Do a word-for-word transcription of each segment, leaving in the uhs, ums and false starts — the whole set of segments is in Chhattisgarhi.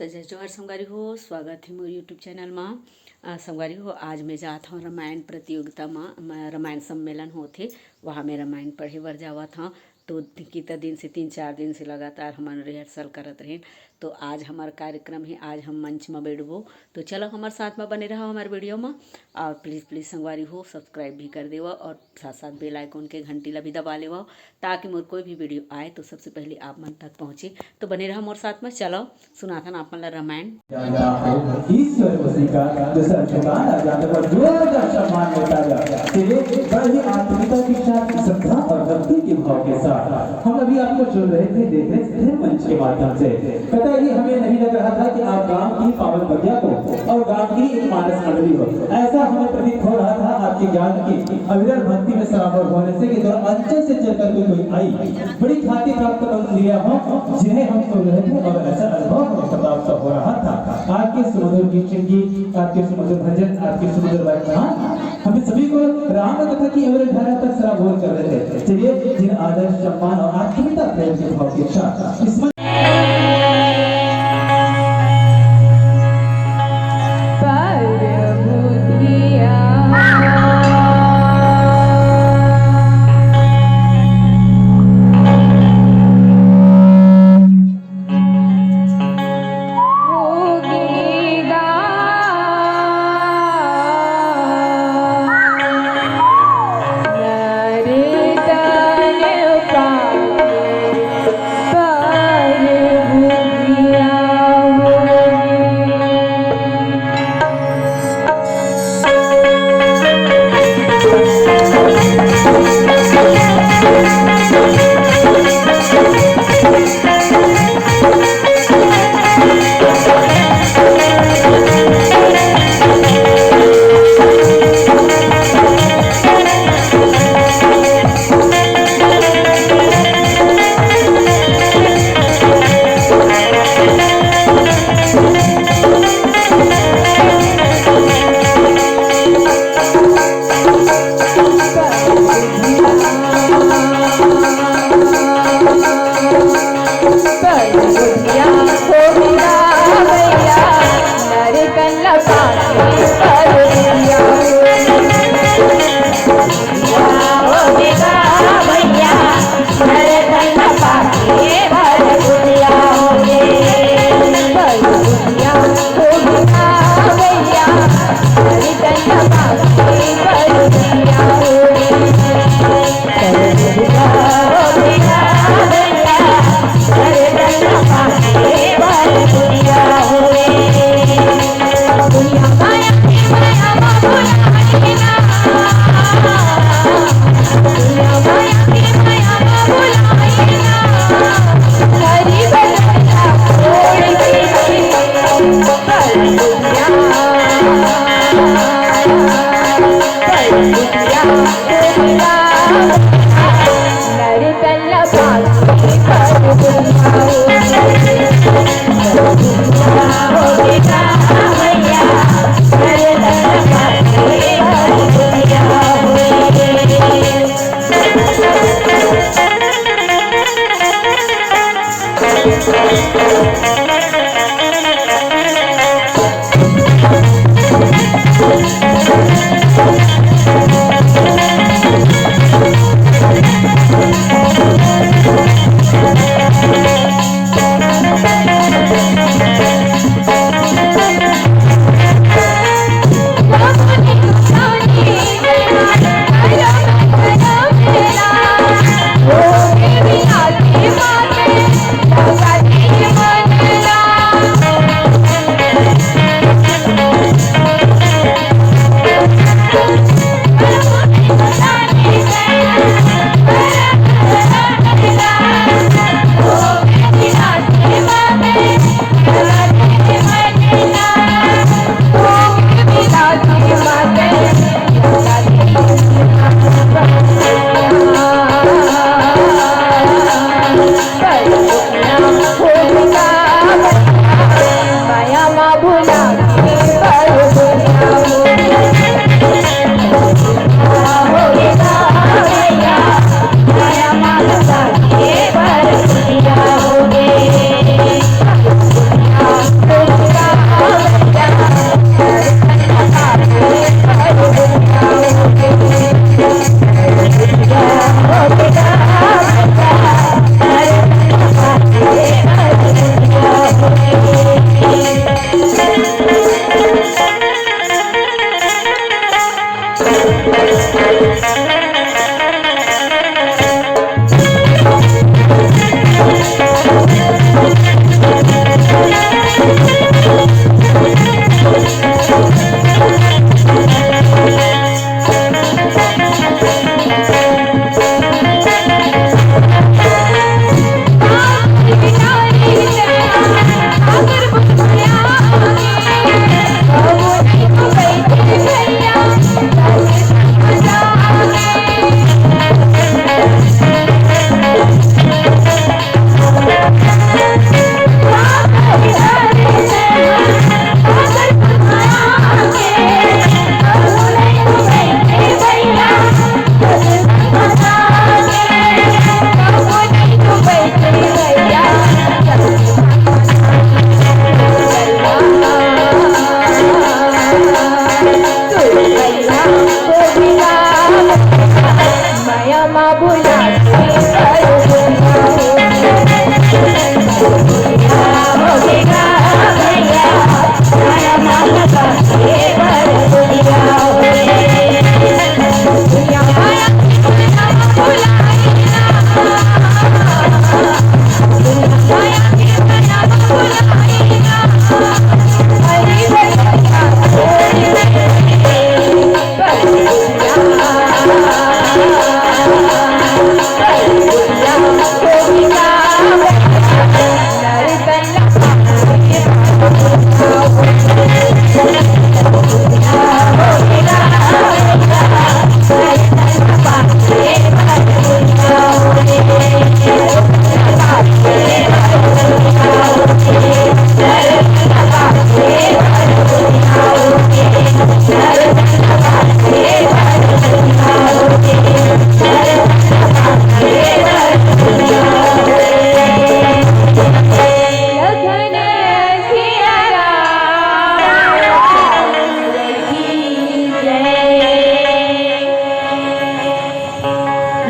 त जय जोहार संगवारी हो, स्वागत हे मोर YouTube चैनल मा। अ, संगवारी हो, आज मैं जात हौं रामायण प्रतियोगिता मा, म-, रामायण सम्मेलन होथे, वहाँ मैं रामायण पढ़े बर जावत हौं। तो कितना दिन से, तीन चार दिन से लगातार हमन rehearsal करत रहेन, तो आज हमर कार्यक्रम हे, आज हम मंच मा बैठबो। तो चलो हमर साथ मा बने रहो हमर video मा, और please, please संगवारी हो, subscribe भी कर देवा और साथ साथ bell icon के घंटी ला भी दबा लेवा, ताकि मोर कोई भी video आए तो सबसे पहले आप मन तक पहुँचे। तो बने रहा मोर साथ में, चलो सुनाथन आप मन ला रामायण। ईश्वर को स्वीकार, जो सर्वप्रकार आ जाता है, जोरदार सम्मान मिलता है। चलिए, बड़ी आत्मीयता के साथ, श्रद्धा और भक्ति के भाव के साथ हम अभी आपको सुन रहे थे, देख रहे थे मंच के माध्यम से। पता ही हमें नहीं लग रहा था कि आप गांव की पावन बगिया को और गांव की एक मानस मंडली हो, ऐसा हमें प्रतीत हो रहा था आपके ज्ञान की अविरल भक्ति में सराबोर होने से कि थोड़ा अंचल से चल करके कोई आई, बड़ी ख्याति प्राप्त कर लिया हो, जिन्हें हम सुन रहे थे और ऐसा अनुभव हमें प्राप्त हो रहा था। आपके सुमधुर गीत संगीत, आपके सुमधुर भजन, आपके सुमधुर व्याख्यान हमें सभी को राम कथा की अविरल धारा तक सराबोर कर रहे थे। चलिए, जिन आदर, सम्मान और आत्मीयता प्रेम के भाव के साथ इस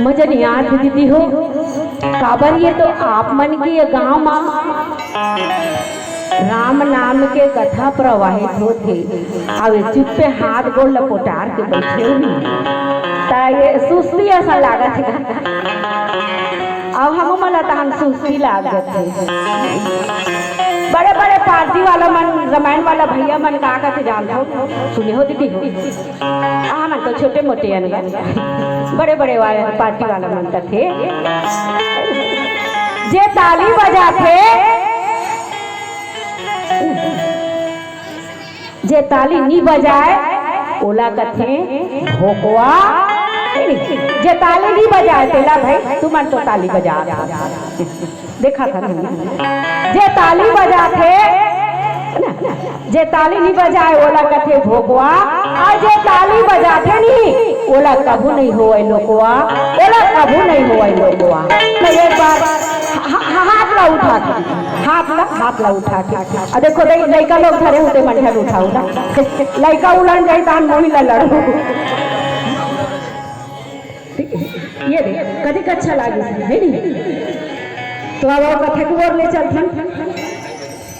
मजा नहीं आत हे दीदी हो, काबर ये तो आप मन के ये गांव मा राम नाम के कथा प्रवाहित होत हे। अब ये चुप्पे हाथ गोड़ ल पोटार के बैठे हुई, ता ये सुस्ती असन लागत हे। अब हम मन ला तहन सुस्ती लागत हे। बड़े बड़े पार्टी वाला मन, रामायण वाला भैया मन का कथे जानत हो, सुने हो दीदी हो? हमन तो छोटे मोटे अन गा, बड़े बड़े वाले पार्टी वाला मन कथे, जे ताली बजाथे, जे ताली नी बजाए, ओला कथे भोकवा। जे ताली नी बजाए, तेला भाई, तुमन तो ताली बजा। देखा था तुमने? जे ताली बजाथे, है ना? जे ताली नी बजाए, ओला कथे भोकवा, अउ जे ताली बजाथे नी, ओला कभू नहीं होवय लोकवा, ओला कभू नहीं होवय लोकवा। तो एक बार हा-, हा-, हाथ ला उठा के, हाथ ला, हाथ ला उठा के। अउ देखो, दे-, लइका लोग धरे होते, मन झन उठाऊ ना। लइका उलन जाई, तहन मोही ला लड़ू। ये दे, कतेक अच्छा लागिस, है नी? तो अब वो कथा के ओर ले चलथन।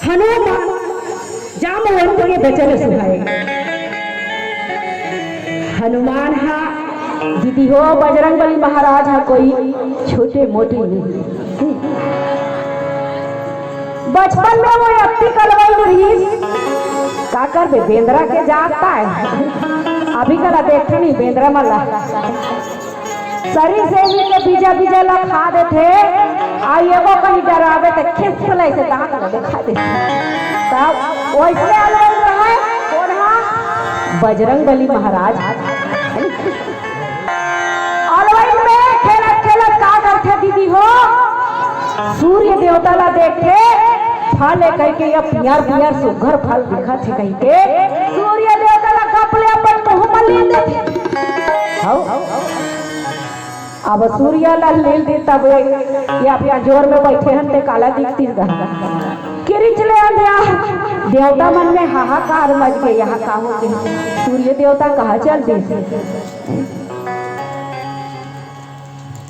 हनुमान जामवंत के बचन सुहाए। हनुमान हा दीदी हो, बजरंग बली महाराज हा कोई छोटे मोटे नहीं। बचपन में वो अत्ती कलवाई रहिस, का करबे, बेंदरा के जात आय। अभी कला देखथे नहीं बेंदरा मन ला। सरी सेमी के बीजा बीजा ला खा देथे, आ एगो कहीं डरावे ते खिस ले से दांत ला देखा दे। तब वैसे अलग रहे, कोन हा? बजरंग बली महाराज। अलवई में खेलत खेलत का करथे दीदी हो? सूर्य देवता ला देखथे, फल हे कहिके, ये पियर पियर सुघर फल दिखत हे कहिके, सूर्य देवता ला गप ले अपन मुंह म लील देथे। हौ? अब सूर्य ला लील दे तब ये अपना जोर में बैठे हन ते काला दिखती गा। किरिच ले अंधिया, देवता मन में हाहाकार मच गए, यहाँ का हो गए? सूर्य देवता कहाँ चल दे?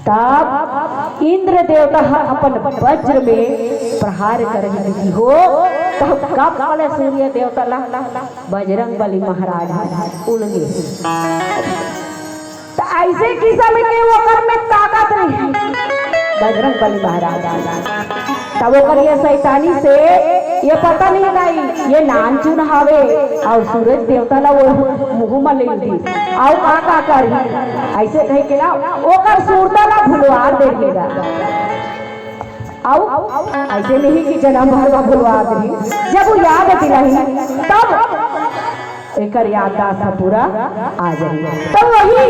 तब इंद्र देवता ह अपन वज्र में प्रहार करही दीदी हो, तब कब बोले सूर्य देवता ला बजरंग बली महाराज ह उलगे। त ऐसे किसम के ओकर में ताकत रही बजरंग बली महाराज। तब ओकर ये शैतानी से ये पता नहीं लाई, ये नानचुन हावे अउ सूरज देवता ला वो मुंह म ले दी। अउ का का करही? ऐसे कह के ना ओकर सुरता ला भुलवा दे देगा। अउ ऐसे नहीं कि जनम भर मा भुलवा दे, जब वो याद दिलाही तब एकर याददाश्त ह पूरा आ जाही। तब वही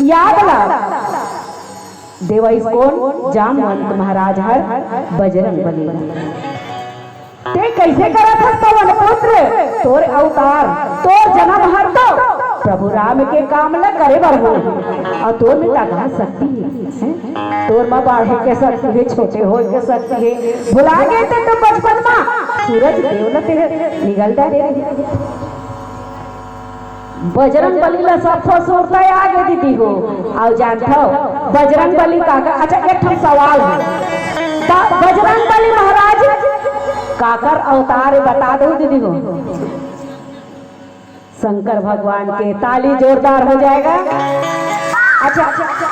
याद ला देवइस कोन? जामवंत महाराज हर बजरंग बली। ते कइसे करत हस पवन पुत्र? तोर अवतार, तोर जनम हर तो प्रभु राम के काम ल करे बर हो, अउ तोर में तगहा शक्ति हे, हैं? तोर म बाढ़े के शक्ति हे, छोटे होए के शक्ति हे। भुला गे ते तो बचपन म सूरज देव ल ते निगल डारे रहे। बजरंग बली ला सब ठो सुरता आ गे दीदी हो। अउ जानथव बजरंग बली काकर? अच्छा, एक ठन सवाल हे, त बजरंग बली महाराज काकर अवतार हे, बता दो दीदी हो। शंकर भगवान के, ताली जोरदार हो जाएगा। अच्छा,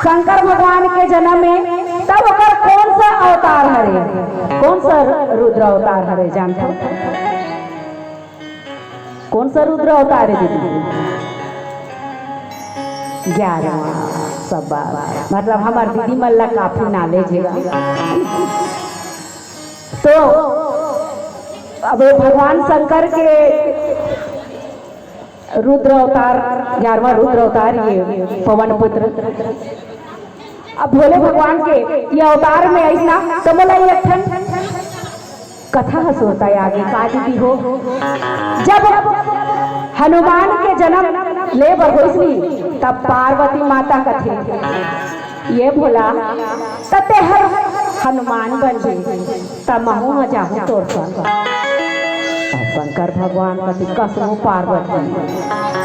शंकर भगवान के जन्म में तब ओकर कौन सा अवतार हरे, कौन सा रुद्र अवतार हरे, जानथव? कौन सा रुद्र अवतार हे दीदी? ग्यारहवाँ। सब बात, मतलब हमार दीदी मन ला काफी नॉलेज हे। तो अब ये भगवान शंकर के रुद्र अवतार, ग्यारहवाँ रुद्र अवतार, ये पवन पुत्र। अब भोले भगवान के ये अवतार में आइस ना, तो मोला ये एक ठन कथा ह सुरता आगे का दीदी हो। जब हनुमान के जन्म ले बर होइस नी, तब पार्वती माता कथे, "ये भोला, त तेहर हनुमान बनबे, त महूँ ह जाहूँ तोर संग।" त शंकर भगवान कथे, "कसहूँ पार्वती,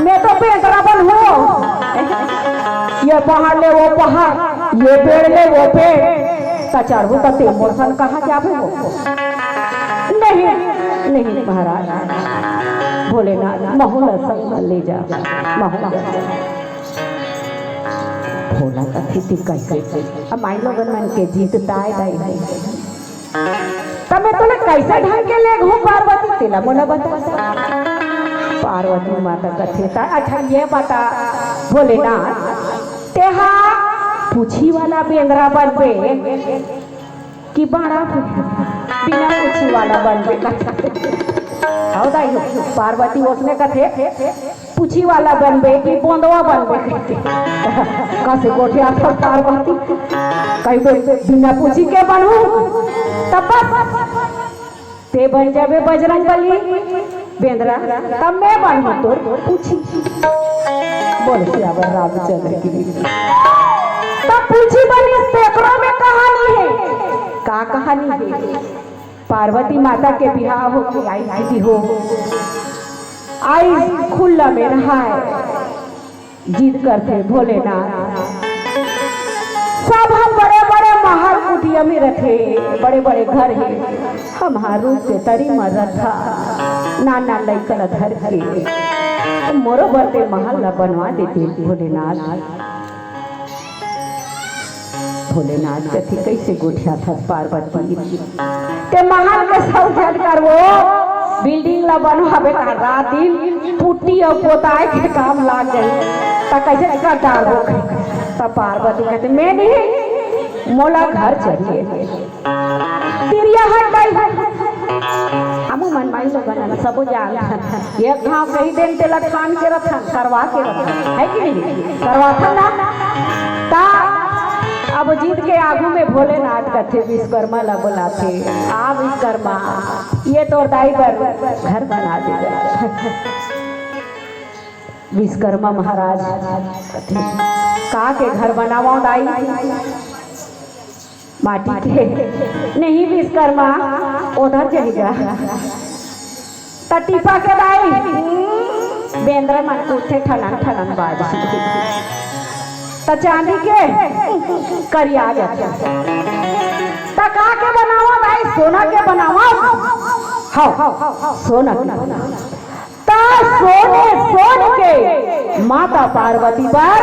मैं तो बेंदरा बनहूँ, ये पहाड़ ले वो पहाड़, ये पेड़ ले वो पेड़, त चढ़हूँ त तें मोर संग कहाँ जाबे हो?" "नहीं, नहीं महाराज, भोलेनाथ, महूँ ला संग ले जा, महूँ ला।" भोला कथे, "तें कइसे?" अब माई लोगन मन के जिद ताय दाई हे। "त मैं तोला कइसे ढंग के लेगहूँ पार्वती, तेला मोला बता।" पार्वती माता कथे, "त अच्छा ये बता भोलेनाथ, तेहा पूछी वाला बेंदरा बनबे कि बाड़ा बिना पूछी वाला बनबे?" कथे। हव दाई हो, पार्वती ओसने कथे, "पूछी वाला बनबे कि बोंदवा बनबे?" कइसे गोठियाथस पार्वती, कहिबे, "बिना पूछी के बनहूँ?" तब बस, "तें बन जाबे बजरंग बली बेंदरा, तब मैं बनहूँ तोर पूछी।" बोल सियावर रामचंद्र की। तब पूछी बनिस, तेकरो में कहानी हे। का कहानी हे? पार्वती माता के बिहाव होके आइस दीदी हो, आइस खुल्ला में नहाय, जिद करथे, "भोलेनाथ, सब ह बड़े-बड़े महल कुटिया में रथे, बड़े-बड़े घर हे, हमर रूख के तरी म रथन, नान नान लइका ल धर के, मोरो बर तें महल ल बनवा देते भोलेनाथ।" भोलेनाथ कथे, "कइसे गोठियाथस पार्वती? तें महल के सौजन करबो, बिल्डिंग ला बनवाबे त रात दिन पुट्टी अउ पोताय के काम लाग जाही, त कइसे कर डारबो?" त पार्वती कथे, "मैं नहीं, मोला घर चाहिए।" तिरिया हट गई। हमू मन माई लोगन हन, सबो जानथन। एक घाव कही देन, तेला ठान के रखन, करवा के रखन, है कि नहीं? करवाथन ना? ता अब जिद के आगू में भोलेनाथ कथे, विश्वकर्मा ला बुलाथे, "आ विश्वकर्मा, ये तोर दाई बर घर बना दे।" विश्वकर्मा महाराज कथे, "का के घर बनावंव दाई?" माटी के। "नहीं विश्वकर्मा, ओधर जहिगा।" त टीपा के दाई, बेंदरा मन उठथे, ठनन ठनन बाजही। त चांदी के, करिया जाथे। त का के बनावंव दाई? सोना के बनावंव। हव, सोना के। त सोने सोन के माता पार्वती बर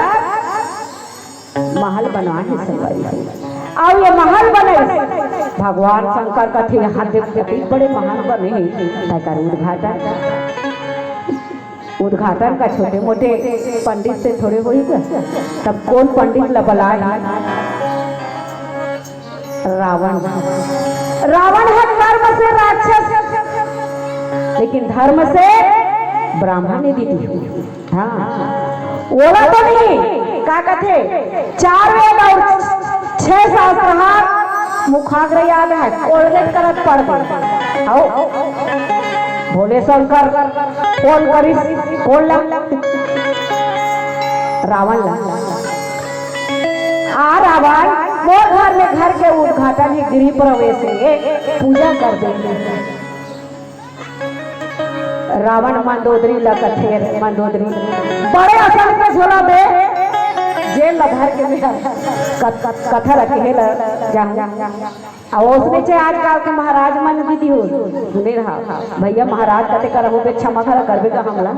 महल बनवाए हे संगवारी हो। अउ ये महल बने, भगवान शंकर कथे, "यहाँ देख, अतेक बड़े महल बने हे, तेकर उद्घाटन।" उद्घाटन का छोटे मोटे पंडित से थोड़े होही गा? तब कोन पंडित ला बलाए हे? रावण। रावण ह कर्म से राक्षस, लेकिन धर्म से ब्राह्मण हे दीदी। हाँ, ओला तो नहीं, का कथे, चार वेद अउ छह शास्त्र ह मुखाग्र याद हे, कोलगेट करत पढ़ दे। हव, भोले शंकर फोन करिस, कोन ला? रावण ला। "आ रावण, मोर घर में घर के उद्घाटन हे, गृह प्रवेश हे, पूजा कर दे।" रावण मंदोदरी ल कथे, मंदोदरी बड़े असन के झोला दे, जेल ल धर के मेरा कथ-, कथा ल कहे ल जाहूं। अउ ओसने चे आजकल के महाराज मन दीदी हो, सुने रहा, भैया महाराज कते कर हो बे, क्षमा घर करबे का हमला।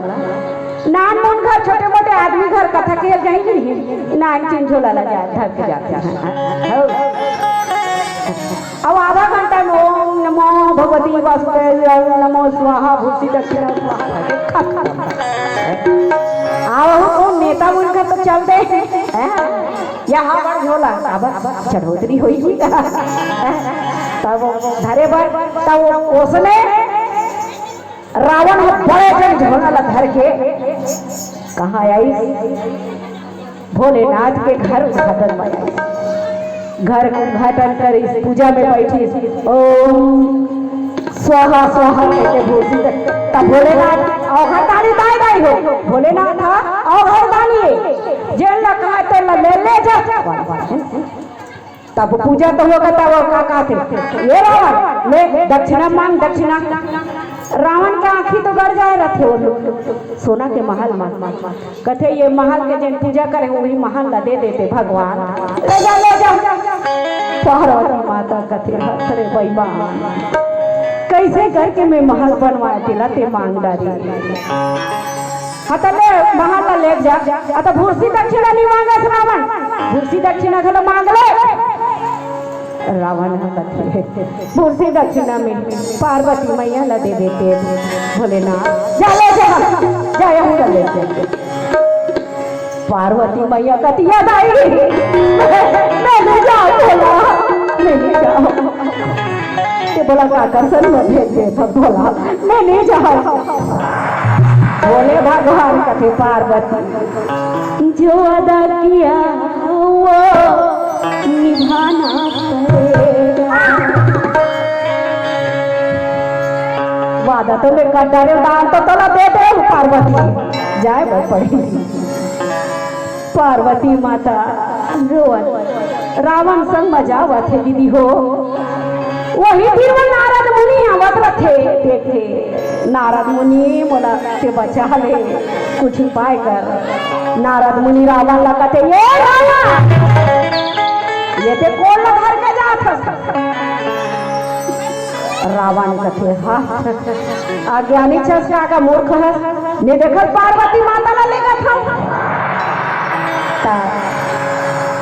नान मुन घर, छोटे मोटे आदमी घर कथा के जाही नहीं, नान चिन झोला ल जा, धर के जाथे। हो। अब आधा घंटा में ओम नमो भगवती वासुदेव, ओम नमो स्वाहा, भूसी दक्षिणा स्वाहा। आओ, ओ नेता मन का तो चल दे, हैं? यहाँ पर झोला, अब चढ़ोतरी होई। तब धरे बर, तब ओसने रावण ह बड़े जन झोला ला धर के कहाँ आई? भोलेनाथ के घर उद्घाटन में आई। घर के उद्घाटन करिस, पूजा में बैठिस, ओम स्वाहा स्वाहा कहिके भूसी दे। तब भोलेनाथ अवघरदानी दाई दाई हो, भोलेनाथ ह अवघरदानी हे, जेन ला कहा तेन ला ले, ले जा। तब पूजा तो होगा, तब वो का कहते, "ये रावण, ले दक्षिणा मांग, दक्षिणा।" रावण के आँखी तो गड़ जाए रहते वो लोग। सोना के महल मांग, कथे, "ये महल के जेन पूजा करे, वही महल ला दे देते भगवान। ले जा, ले जा।" पार्वती माता कथे, "हट रे बेईमान, कैसे करके मैं महल बनवाए, तेला ते मांग डारी।" हाँ, त ले, महल ला ले जा। आ, त भूसी दक्षिणा नहीं मांगस रावण, भूसी दक्षिणा घलो मांग ले। रावण ह कथे, भूसी दक्षिणा में पार्वती मैया ला दे देते भोलेनाथ। जा ले जा, जा यहूँ ला ले जा। पार्वती मैया कथे, "दाई, मैं नहीं जाओ भोला, मैं नहीं जाओ।" ते बोला, "का करसन में भेज दे था भोला, मैं नहीं जाओ।" भोले भगवान कथे, "पार्वती, जो वादा किया वो निभाना पड़ेगा।" वादा तो मैं कर डारे, दान तो तोला दे दे पार्वती, जाए बर पड़ही। पार्वती माता रोवत रावण संग मजा आवत हे दीदी हो। वही फिर वो नारद मुनि आवत रथे, देखे, "नारद मुनि, मोला ते बचा ले, कुछ उपाय कर।" नारद मुनि रावण ला कथे, "ये रावण, ये ते कोन ला धर के जात हस?" रावण कथे, "हा, अज्ञानी छस का, का मूर्ख हस, ने देखत पार्वती माता ला लेगत हस?" त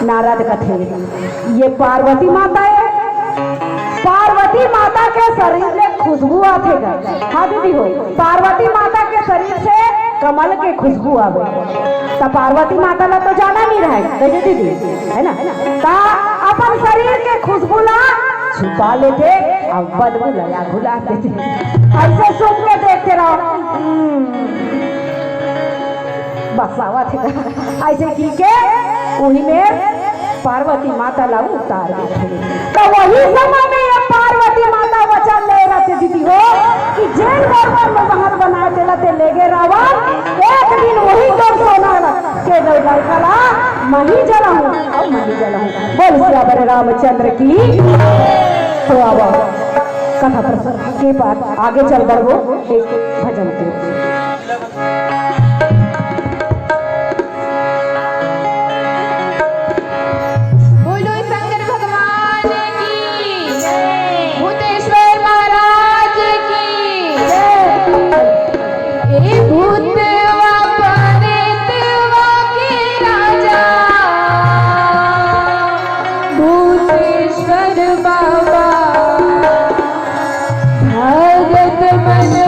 नारद कथे, "ये पार्वती माता हे, पार्वती माता के शरीर ले खुशबू आथे गा।" हाँ दीदी हो, पार्वती माता के शरीर से कमल के खुशबू आवे। त पार्वती माता ला तो जाना नहीं रहे, कहिए दीदी, है ना? त अपन शरीर के खुशबू ला छुपा लेते, अब बदबू लगा भुला देते। ऐसे सुन के देखते रहो। हम्म। बस आवत हे। ऐसे की के उही में पार्वती माता ला उतार देथे। त वही समय में ये पार्वती माता वचन ले रथे दीदी हो कि जेन बरोबर में महल बनाए तेला ते लेगे रावण, एक दिन वही तोर सोना ला के लड़का ला मही जलाहूँ, अउ मही जलाहूँ। बोल सियावर रामचंद्र की। तो अब कथा प्रसंग के बाद आगे चल बढ़बो एक भजन के। बोलो शंकर भगवान की, भूतेश्वर महाराज की। ए भूतवा प्रेतवा के राजा, भूतेश्वर बाबा, भगत मन